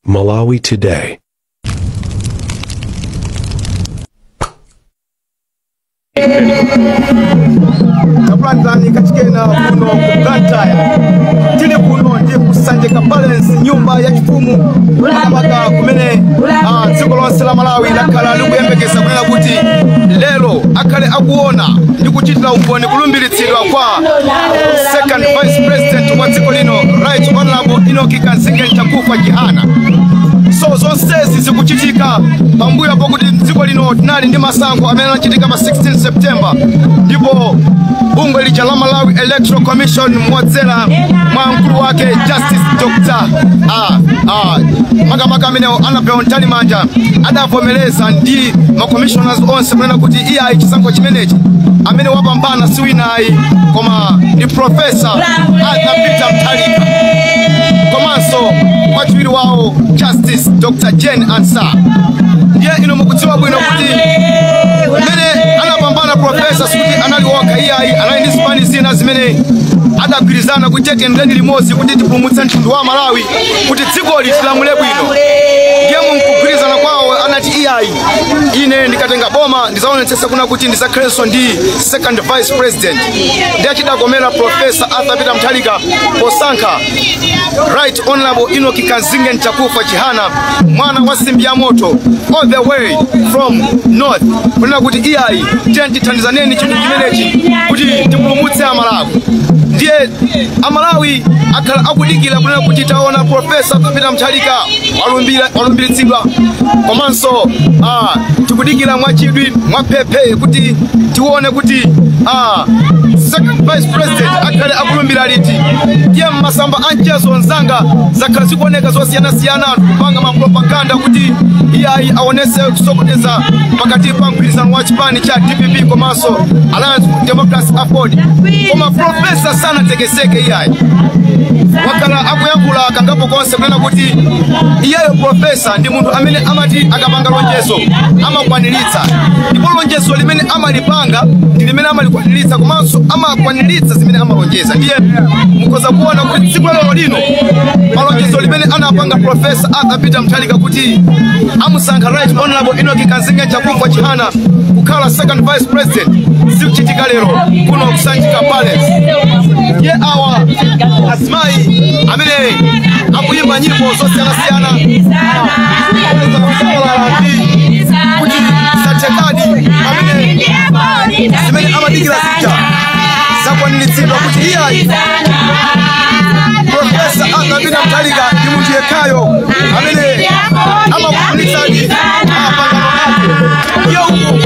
Malawi Today. Takulandirani kachikena kuno ku Blantyre. Tili kuno ndi ku Sanjika Palace, nyumba ya chifumu, makamaka kumene dziko lonse la Malawi lakhala likuyembekeza kunena kuti lero akhale akuona ndi kuchitira umboni kulumbiritsidwa kwa second vice president wa dziko lino, Right Honorable Enoch Kamzingeni Chakufwa Chihana. So zonsezi zikuchitika pambuyo pokuti dziko lino tinali ndi masankho amene anachitika pa 16 September, ndipo bungwe lija la Malawi Electoral Commission modzera mwa mkulu wake Justice Dr. Makamaka amenewo Annabel Mtalimanja adavomereza ndi ma commissioners onse kunena kuti iyayi, chisankho chimenechi amene wapambana si winayi koma ndi Professor Arthur Peter Mutharika komanso wachiwiri wawo Justice Dr. Jane Ansah. Ndiye inu mukudziwa bwino kuti mmene anapambana professor sikuti anali wokha iyayi, anali ndi zipani zina zimene adagwirizana kuti tiyendeni limodzi kuti tipulumutse mtundu wa Malawi, kuti dzikoli tilamule bwino. Ndiye mukugwirizana kwawo anati iyayi, ine ndikatenga boma ndizaonetsetsa kuna kuti ndizakhalenso ndi second vice president. Ndiye chidakomera Professor Arthur Peter Mutharika posankha Right Honorable Enoch Kamzingeni Chakufwa Chihana, mwana wa simbi ya moto, all the way from north, kunena kuti iyayi, tiye tithandizaneni chinthu chimenechi kuti tipulumutse Amalawi. Ndiye Amalawi akhala akudikira kunena kuti taona Professor Peter Mutharika walumbiritsidwa, komanso tikudikira mwachidwi mwaphephe kuti tione kuti second vice president akhale akulumbira liti. Ndiye mmasamba a mchezo nzanga zakhala zikuoneka zosiyanasiyana, anthu kupanga mapropaganda kuti iyayi, aonese kusokoneza pakati pa mgwirizano wa chipani cha DPP komanso Alliance for Democracy, AFORD. Koma professor sanatekeseke iyayi, wakhala akuyankhula kangapo konse kunena kuti iyeyo professor ndi munthu amene amati akapanga lonjezo amakwaniritsa, ndipo lonjezo limene amalipanga ndi limene amalikwaniritsa, komanso amakwaniritsa zimene amalonjeza. Ndiye mukhoza kuona kuti tsiku lero lino malonjezo limene anapanga Professor Arthur Peter Mutharika kuti amusankha Right Honorable Enoch Kamzingeni Chakufwa Chihana kukhala second vice president zikuchitika lero kuno ku Sanjika Palace. Ndiye awa azimayi amene akuyimba nyimbo zosiyanasiyana kusangalala ndi kuti zathekadi, pamene zimene amadikira zija zakwaniritsidwa, kuti iyayi, Professor Arthur Peter Mutharika ndi munthu yekhayo amene amakwaniritsadi mapangano ake. Iye uku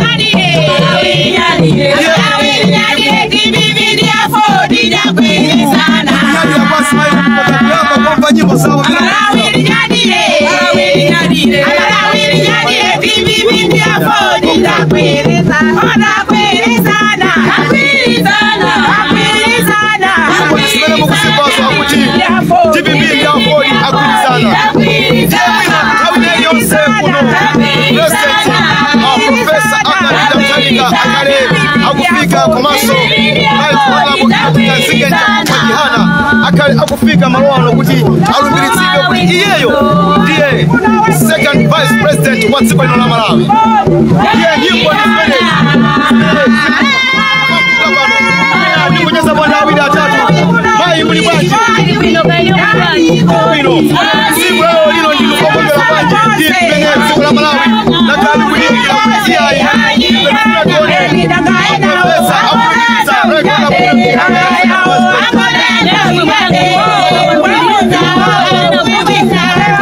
kunyadira kwa azimayi kuyamba kumva nyimbo zawo. Nyimbo zimene mukusimbazo akuti DPP ndi AFORD agwirizana. Ndiye mwina nthawi ineyi yonse kuno President Professor Arthur Peter Mutharika akhale akufika, komanso Right Honorable Kamzingeni Chakufwa Chihana akhale akufika malo ano kuti alumbiritsidwe kuti iyeyo ndiye second vice president wa dziko lino la Malawi. Ndiye nyimbo ndi zimenezi zimene pano ndikucheza bwana awiri atatu. Mayi, muli bwanji? Bwino. Bwino. Tsiku lero lino ndinu okondwera bwanji ndi mmene dziko la Malawi lakhala likudikira kuti iyayi, ife tifuna tione Professor akulumbiritsa Right Honorable?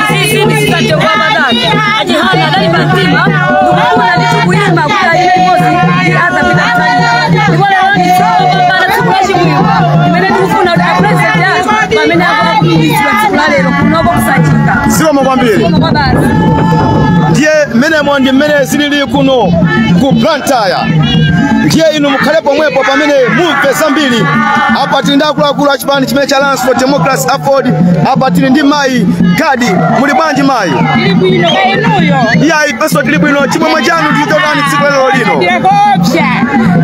Sisi ndisitante kwa badani ajihana dali bantima ndikuona ndichikuyima kuti ayime limodzi ndi Arthur Peter Mutharika, ndipo lero nditsopambana tsiku lachimwino limene ndikufuna kuti apresident athu pamene akulumbiritsidwa tsiku la lero kunoko ku Sanjika. Zikomo kwambiri. Zikomo kwa basi. Ndiye mmenemo ndi mmene zilili kuno ku Blantyre. Ndiye inu mukhale pomwepo pamene mumve zambiri. Apa tili ndi akuluakulu a chipani chimene cha Alliance for Democracy, AFORD. Apa tili ndi mayi Gadi. Muli bwanji, mayi? Tili bwino, kainuyo? Iyayi, penso tili bwino. Chimwemwe chanu ndi chotani tsiku lero lino? Ndiyakopsa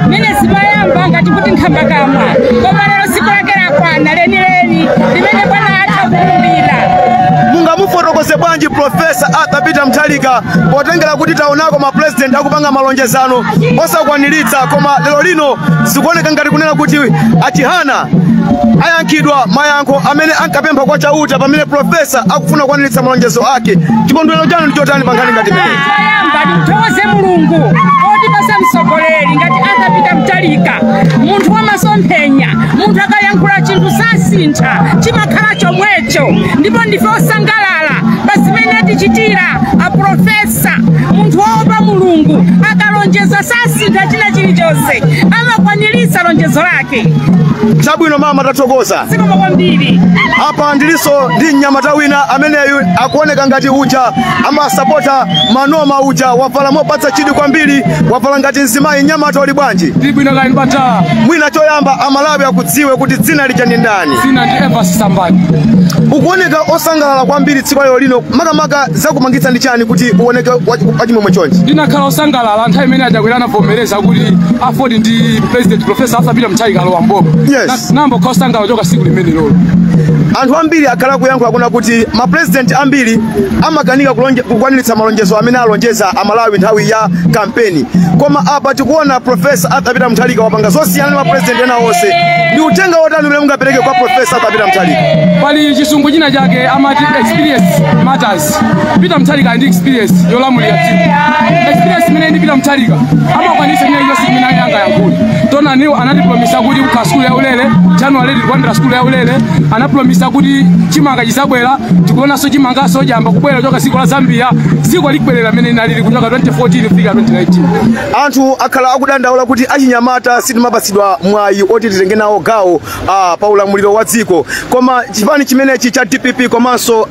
mene zimayamba ngati kuti nkhambakamwa, koma lero tsiku lake lakwana lenileni limene bwana atha kulumbira. Mungamufotokozere Mungamuthokoze bwanji Professor Arthur Peter Mutharika potengera kuti taonako ma president akupanga malonjezano osakwaniritsa, koma lero lino zikuoneka ngati kunena kuti achihana ayankhidwa mayankho amene ankapempha kwa Chauta pamene professor akufuna kukwaniritsa malonjezo ake. Chikondwerero chanu ndi chotani pa nkhani ngati imeneyi? Choyamba ndithokoze Mulungu otipasa mtsogoleri ngati Arthur Peter Mutharika, munthu wamasomphenya, munthu akayankhula chinthu sasintha, chimakhala chomwecho. Ndipo ndife osangalala pa zimene atichitira aprofesa, munthu woopa Mulungu, akalonjeza sasintha china chilichonse, amakwanirisa lonjezo lake. Chabwino mama, tathokoza. Zikomo kwambiri. Apa ndilinso ndi mnyamata wina ameneyu akuoneka ngati uja amasapota manoma uja, wavala mopatsa chidwi kwambiri, wavala ngati mzimayi. Mnyamata, uli bwanji? Ndibwino kani bata. Mwina choyamba Amalawi akudziwe kuti dzina lija ndi ndani? Dzina ndi Evas Sambani. Ukuoneka osangalala kwambiri tsiku lero lino, makamaka zakumangitsa ndi chani kuti uoneke wachimwemwe chonchi? Ndinakhala osangalala nthawi imene Achakwera anavomereza kuti AFORD ndi President Professor Arthur Peter Mutharika alowa mboma. Nambokhala osangalala choka siku limene lolo. Anthu ambiri akhala kuyankhula kuna kuti ma president ambiri amakanika kukwaniritsa malonjezo amene alonjeza Amalawi nthawi ya kampeni, koma apa tikuona Professor Arthur Peter Mutharika wapanga zosiyana ndi ma president ena onse. Ndi uthenga wotani umene mungapereke kwa Professor Arthur Peter Mutharika? Pali chisungu china chake amati experience matters. Peter Mutharika ali ndi experience yolamulira dziko. Experience imene ndi Peter Mutharika amakwanitsa china chilichonse chimene ayanga yankhula. Tonaniwo anatipromisa kuti kukhala sukulu ya ulere, January tikulandira sukulu ya ulere. Anapromisa kuti chimanga chisabwera, tikuonanso chimangaso chamba kubwera choka dziko la Zambia. Dziko likubwerera mmene linalili kuchoka 2014 kufika 2019. Anthu akhala akudandaula kuti achinyamata sitimapatsidwa mwayi oti titenge nawo gawo pa ulamuliro wa dziko, koma chipani chimenechi cha DPP komanso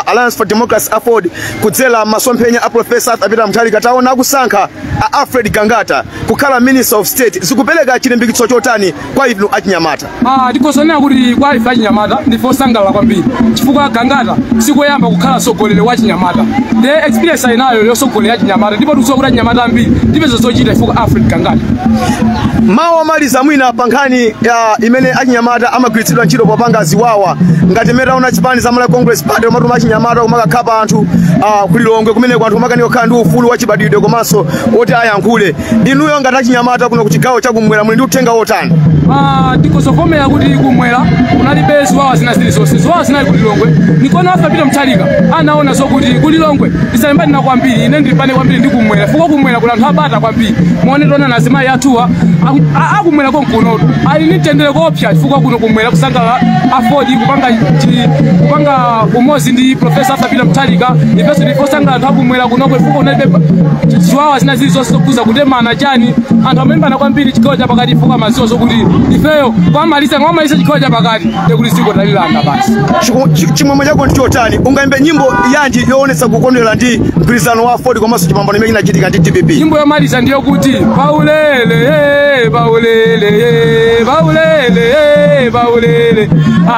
Alliance for Democracy, AFORD, kudzera masomphenya a Professor Arthur Peter Mutharika, taona akusankha a Alfred Gangata kukhala Minister of State. Zikupereka chilimbikitso chotani kwa inu achinyamata? Tikosonera kuti kwa ife achinyamata ndife osangalala kwambiri chifukwa Gangata sikoyamba kukhala mtsogoleri wa chinyamata. The experience ayinayo yosogolera achinyamata, ndipo tikudziwa kuti achinyamata ambiri tipeza zochita chifukwa Alfred Gangata. Mawu omaliza mwina pa nkhani ya imene achinyamata amagwiritsidwa ntchito popanga ziwawa, ngati mmene taona chipani za Malawi Congress Party umatuma achinyamata kumakakhapa anthu kulilongwe kumeneko, anthu kumakanika kukhala ndi ufulu wachibadwidwe komanso oti ayankhule. Inuyo ngati achinyamata kuno ku chigawo chakumwera muli ndi uthenga wotani? Tikozovomera kuti kumwera kunalibe ziwawa zina zilizonse. Ziwawa zinali kulilongwe. Nikono Arthur Peter Mutharika anaona zokuti kulilongwe ndisalimbane na kwambiri, ine ndilipane kwambiri ndi kumwera, fuko kumwera kuli anthu abata kwambiri. Muone tiona na azimayi athuwa akumwera konkunotu ali ndi mtendere kopsa chifukwa kuno kumwera kusangalala AFORD kupanga kupanga umodzi ndi Professor Arthur Peter Mutharika. Ifenso ndife osangalala anthu akumwera kunoko chifukwa kunalibe ziwawa zina zilizonse zokhuza kutemana chani. Anthu amalimbana kwambiri chigawo chapakati chifukwa amadziwa zokuti ifeyo kwamaliza chigawo chapakati ndekuti dziko talilanda basi. Chimwemwe chako ndi chotani? Ungayimbe nyimbo yanji yoonetsa kukondwera ndi mgwirizano wa AFORD komanso chipambano imene chinachitika ndi DPP? Nyimbo yomaliza ndiyo kuti paulele, paulele, paulele, paulele,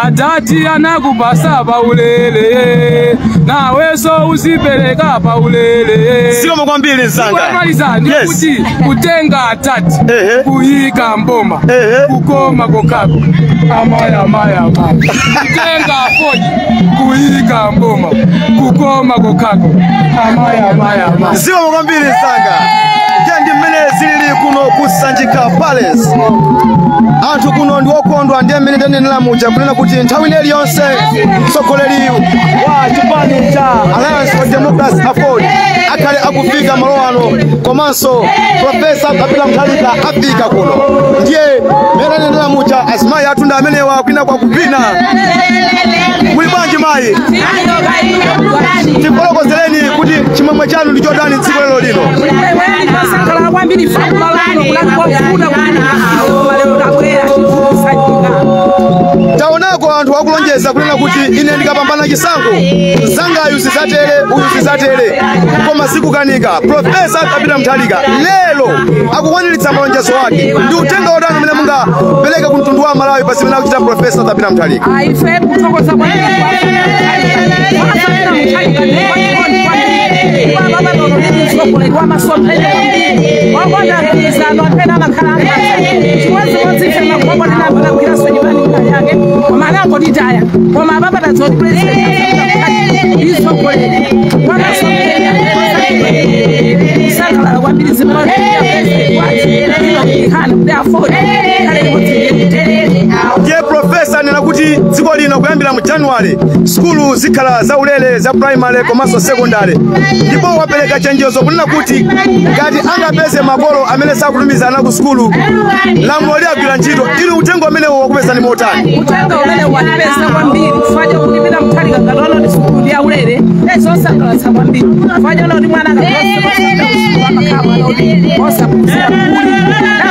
adati anakupasa paulele, naweso uzipereka paulele. Zikomo kwambiri mzanga. Yomaliza ndiyo kuti kutenga atati kuyika mboma kukoma kokako amaya amaya amaya, kutenga AFORD kuyika mboma kukoma kokako amaya amaya amaya. Zikomo kwambiri mzanga. Ndiye ndi mmene zilili kuno ku Sanjika Palace. Anthu kuno ndi okondwa. Ndiye mmene ndanenera muja kunena kuti nthawi ine iliyonse mtsogoleri wa chipani cha Alliance for Democracy, AFORD, akhale akufika malo ano, komanso Professor Peter Mutharika afika kuno. Ndiye mmene ndanenera muja, azimayi athu ndi amenewa kwina kwa kupina. Muli bwanji mayi? Tifotokozereni kuti chimwemwe chanu ndi chotani tsiku lero lino. Ndasangala kwambiri fakumalano kulakofuna kuti malero tabwera chikusanjika. Taonako anthu akulonjeza kunena kuti ine ndikapambana chisankho mzangayu zizatere, uyu zizatere, koma zikukanika. Professor Peter Mutharika lero akukwaniritsa malonjezo ake. Ndi uthenga wotani umene mungapereke ku mtundu wa Malawi pa zimene akuchita Professor Peter Mutharika? Ife kuthokoza kwambiri wamasomphenya kwambiri, wakonda mgwirizano amene amakhala amphatsa chimodzimodzi. Ife makhombo tinambala kugwiraso nyumbani yake, koma anangotitaya, koma apapata zoti president isogoleri. Ndi AFORD ikhale limodzi ndi. Ndiye profesa anena kuti dziko lino kuyambira mu January sukulu zikhala zaulere za primary komanso secondary, ndipo wapereka chenjezo kunena kuti ngati angapeze makolo amene sakutumiza ana ku sukulu, lamulo liyagwira ntchito. Ili uthenga umenewo wakupezani motani? Uthenga umene watipeza kwambiri, chifukwa chakuti Peter Mutharika ngati ona kuti sukulu ndi yaulere, zosangalatsa kwambiri, chifukwa chaona kuti mwana akapita amakhala mwana kuti osaphunzira kuli.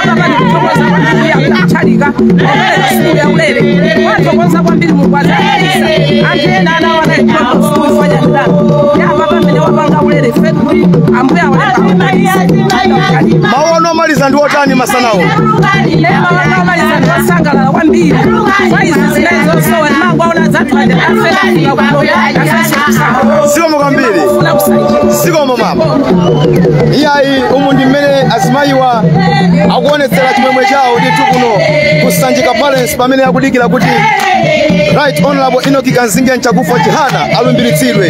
Napapa ndikuthokoza kwambiri a Peter Mutharika opereka sukulu yaulere. Wathokoza kwambiri, Mulungu azadalitsa. Anthu ena ana awo anali sukulu chifukwa cha ndalama. Napapa mmene wapanga ulere, ife kuti Ambuye awalemba. Mawu anu omaliza ndi otani masanawo? Lema wakamaliza, ndiwasangalala kwambiri kwa izi zinayi zosowa ndimango aona zathu aja afuna kuloya afeso kusangalala. Zikomo kwambiri. Kufuna kusaidia. Zikomo mama. Iyayi, umu ndi mmene azimayiwa akuonetsera chimwemwe chawo ndithu kuno ku Sanjika Palace pamene akudikira kuti Right Honorable Enoch Kamzingeni Chakufwa Chihana alumbiritsidwe.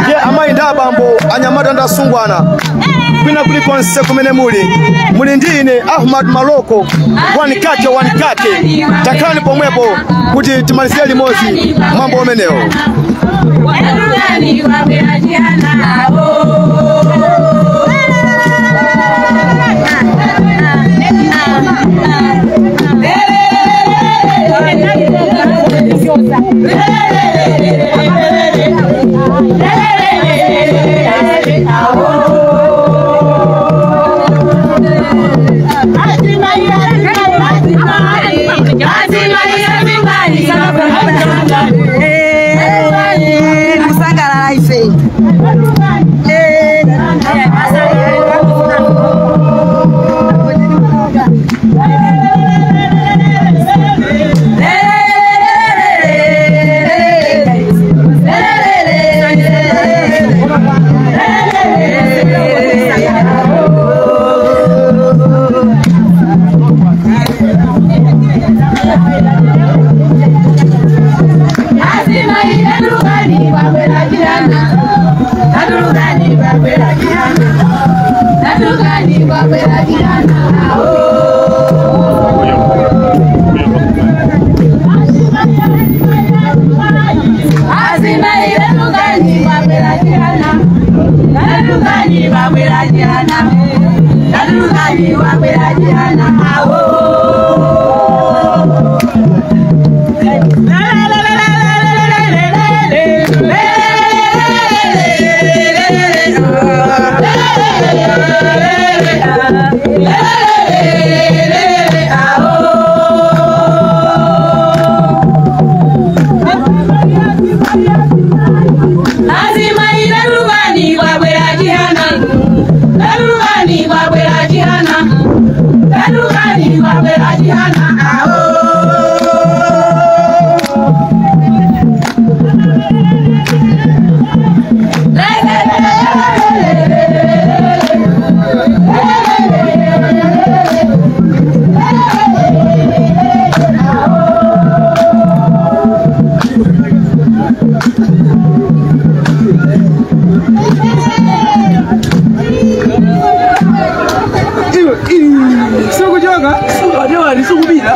Ndiye amayi ndi abambo, anyamata ndi asungwana, kwina kulikonse kumene muli, muli ndi ine Ahmad Maloko wanikake wanikake. Takhalani pomwepo kuti timalizire limodzi mwambo umenewo. Wadulani wabwera Chihana abo. Kusangalala ife. Sikuchoka, sikupita.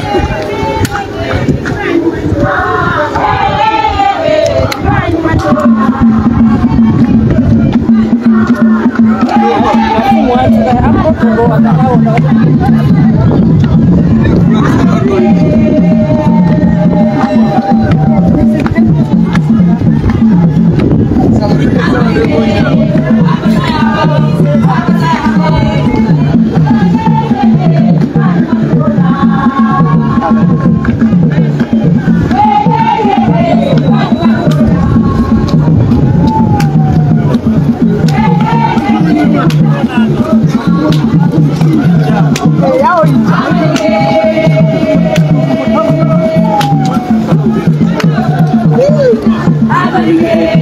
Amen.